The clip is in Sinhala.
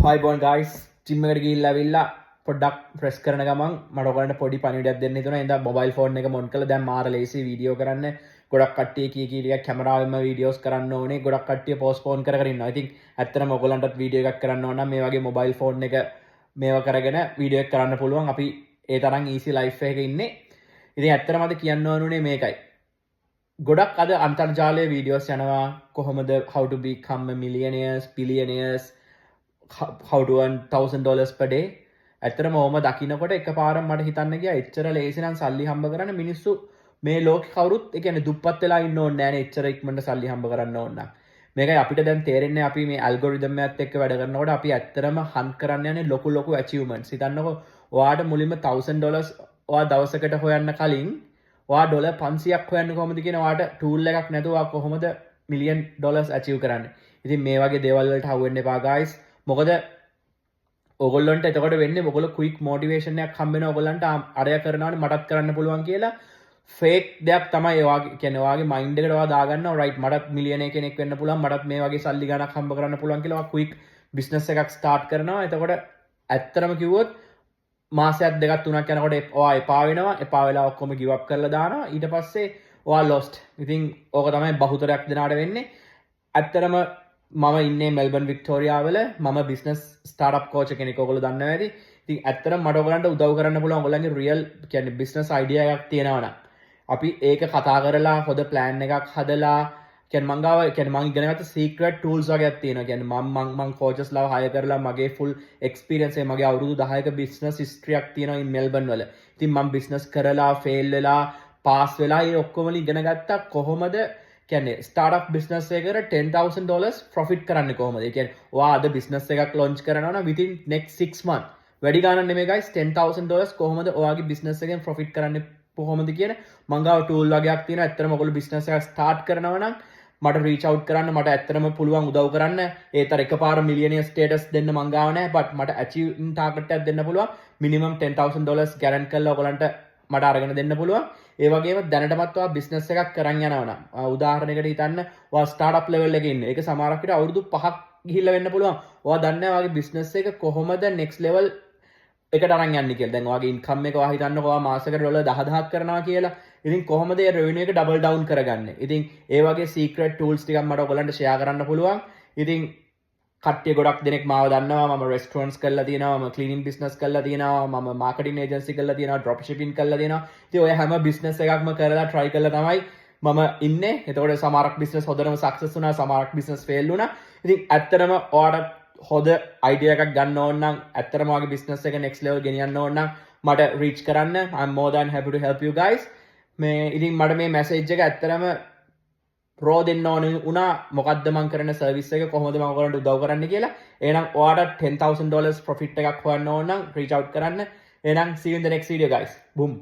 ආයුබෝවන් ගයිස්. ජිම් එකට ගිහිල්ලා ඇවිල්ලා පොඩ්ඩක් ෆ්‍රෙෂ් කරන ගමන් මට ඔයගලන්ට පොඩි පණිවිඩයක් දෙන්න හිතුණා. ඉතින් මොබයිල් ෆෝන් එක ඔන් කරලා දැන් මාර ලේසි වීඩියෝ කරන්න. ගොඩක් කට්ටිය කී කී ටිකක් කැමරාවෙන්ම වීඩියෝස් කරන්න ඕනේ. ගොඩක් කට්ටිය පෝස්ට්පෝන් කර කර ඉන්නවා. ඉතින් ඇත්තටම ඔයගලන්ටත් වීඩියෝ එකක් කරන්න ඕන නම් මේ වගේ මොබයිල් ෆෝන් එක මේවා කරගෙන වීඩියෝ එකක් කරන්න පුළුවන්. අපි ඒ තරම් ඊසි ලයිෆ් එකක ඉන්නේ. ඉතින් ඇත්තටම අද කියන්න ඕනුනේ මේකයි. ගොඩක් අද අන්තර්ජාලයේ වීඩියෝස් යනවා කොහොමද how to become a millionaires, billionaires, how to earn $1000 per day. ඇත්තටම ඔහොම දකින්නකොට එකපාරම මට හිතන්න ගියා, එච්චර ලේසි නම් සල්ලි හම්බ කරන්න මිනිස්සු මේ ලෝකෙ කවුරුත්, ඒ කියන්නේ දුප්පත් වෙලා ඉන්න ඕනේ නෑනේ එච්චර ඉක්මනට සල්ලි හම්බ කරන්න ඕන නම්. මේකයි අපිට දැන් තේරෙන්නේ, අපි මේ ඇල්ගොරිතම් එකත් එක්ක වැඩ කරනකොට අපි ඇත්තටම හන්ට් කරන්න යන්නේ ලොකු ලොකු ඇචීව්මන්ට්ස්. හිතන්නකෝ, ඔයාට මුලින්ම $1000 ඔයා දවසකට හොයන්න කලින් ඔයා ඩොලර් 500ක් හොයන්න කොහොමද කියන ඔයාට ටූල් එකක් නැතුව ඔයා කොහොමද මිලියන් ඩොලර්ස් ඇචීව් කරන්නේ? ඉතින් මේ වගේ දේවල් වලට හවු වෙන්න එපා ගයිස්. මොකද ඔගොල්ලන්ට එතකොට වෙන්නේ ඔයගොල්ලෝ ක්වික් මොටිවේෂන් එකක් හම්බ වෙනවා ඔයගොල්ලන්ට, අරය කරනවානේ, මටත් කරන්න පුළුවන් කියලා. ෆේක් දෙයක් තමයි ඒ වගේ. කියන්නේ ඔයාගේ මයින්ඩ් එකට ඔයා දාගන්නවා, රයිට්, මටත් මිලියනර් කෙනෙක් වෙන්න පුළුවන්, මටත් මේ වගේ සල්ලි ගණක් හම්බ කරන්න පුළුවන් කියලා ඔයා ක්වික් බිස්නස් එකක් ස්ටාර්ට් කරනවා. එතකොට ඇත්තටම කිව්වොත් මාසයක් දෙකක් තුනක් යනකොට ඔයා එපා වෙනවා. එපා වෙලා ඔක්කොම ගිව් අප් කරලා දානවා. ඊට පස්සේ ඔයා ලොස්ට්. ඉතින් ඕක තමයි බහුතරයක් දෙනාට වෙන්නේ. ඇත්තටම මම ඉන්නේ මෙල්බන්, වික්ටෝරියා වල. මම බිස්නස් ස්ටාර්ට්අප් කෝච් කෙනෙක්, ඔයගොල්ලෝ දන්නවා ඇති. ඉතින් ඇත්තටම මට ඔයගලන්ට උදව් කරන්න පුළුවන්. ඔයගොල්ලන්ගේ රියල් කියන්නේ බිස්නස් අයිඩියා එකක් තියෙනවා නම් අපි ඒක කතා කරලා හොඳ ප්ලෑන් එකක් හදලා, කියන්නේ මං ගාව, කියන්නේ මං ඉගෙන ගත්ත සීක්‍රට් ටූල්ස් වගේක් තියෙනවා. කියන්නේ මං මං මං කෝචස් ලාව හයර් කරලා මගේ ෆුල් එක්ස්පීරියන්ස් එක, මගේ අවුරුදු 10ක බිස්නස් හිස්ටරි එකක් තියෙනවා ඉන් මෙල්බන් වල. ඉතින් මං බිස්නස් කරලා, ෆේල් වෙලා, පාස් වෙලා, ඒ ඔක්කොම ඉගෙන ගත්තා කොහොමද කියන්නේ ස්ටාර්ට්අප් බිස්නස් එකකට $10,000 ප්‍රොෆිට් කරන්නේ කොහොමද? ඒ කියන්නේ ඔයා අද බිස්නස් එකක් ලොන්ච් කරනවා නම් within next 6 month, වැඩි ගාණක් නෙමෙයි guys, $10,000 කොහොමද ඔයාගේ බිස්නස් එකෙන් ප්‍රොෆිට් කරන්නේ කොහොමද කියන මං ගාව ටූල් වගේක් තියෙනවා. ඇත්තටම ඔයගොල්ලෝ බිස්නස් එකක් ස්ටාර්ට් කරනවා නම් මට රීච් අවුට් කරන්න. මට ඇත්තටම පුළුවන් උදව් කරන්න. ඒතර එකපාර මිලියනර් ස්ටේටස් දෙන්න මං ගාව නෑ, බට් මට ඇචීව් ටාගට් එකක් දෙන්න පුළුවන්. මිනිමම් $10,000 ගැරන්ටි කරලා ඔයගොල්ලන්ට මට අරගෙන දෙන්න පුළුවන්. ඒ වගේම දැනටමත් ඔයා බිස්නස් එකක් කරන් යනවා නම්, උදාහරණයකට හිතන්න ඔයා ස්ටාර්ට්අප් ලෙවල් එකේ ඉන්නේ. ඒක සමහරක් විට අවුරුදු 5ක් ගිහිල්ලා වෙන්න පුළුවන්. ඔයා දන්නේ නැහැ ඔයාගේ බිස්නස් එක කොහොමද නෙක්ස්ට් ලෙවල් එකට අරන් යන්නේ කියලා. දැන් ඔයාගේ ඉන්කම් එක ඔයා හිතන්නකෝ ඔයා මාසෙකට ඩොලර් 10,000ක් කරනවා කියලා. ඉතින් කොහොමද ඒ රෙවෙනියු එක ඩබල් ඩවුන් කරගන්නේ? ඉතින් ඒ වගේ සීක්‍රට් ටූල්ස් ටිකක් මට ඔයගොල්ලන්ට ෂෙයා කරන්න පුළුවන්. ඉතින් කට්ටිය ගොඩක් දෙනෙක් මාව දන්නවා. මම රෙස්ටෝරන්ට්ස් කරලා තියෙනවා, මම ක්ලීනින් බිස්නස් කරලා තියෙනවා, මම මාකටිං ඒජන්සි කරලා තියෙනවා, ඩ්‍රොප් ෂිපින් කරලා තියෙනවා. ඉතින් ඔය හැම බිස්නස් එකක්ම කරලා ට්‍රයි කරලා තමයි මම ඉන්නේ. එතකොට සමහරක් බිස්නස් හොඳටම සක්සස් වුණා, සමහරක් බිස්නස් ෆේල් වුණා. ඉතින් ඇත්තටම ඔයාට හොඳ අයිඩියා එකක් ගන්න ඕන නම්, ඇත්තටම ඔයාගේ බිස්නස් එක නෙක්ස්ට් ලෙවල් ගෙනියන්න ඕන නම් මට රීච් කරන්න. I'm more than happy to help you guys. මේ ඉතින් මට මේ මැසේජ් එක ඇත්තටම රෝ දෙන්න ඕන වුණා, මොකද්ද මං කරන සර්විස් එක, කොහොමද මං ඔයගොල්ලන්ට උදව් කරන්න කියලා. එහෙනම් ඔයාට $10,000 ප්‍රොෆිට් එකක් හොයන්න ඕන නම් රීච් අවුට් කරන්න. එහෙනම් see you in the next video, guys. Boom.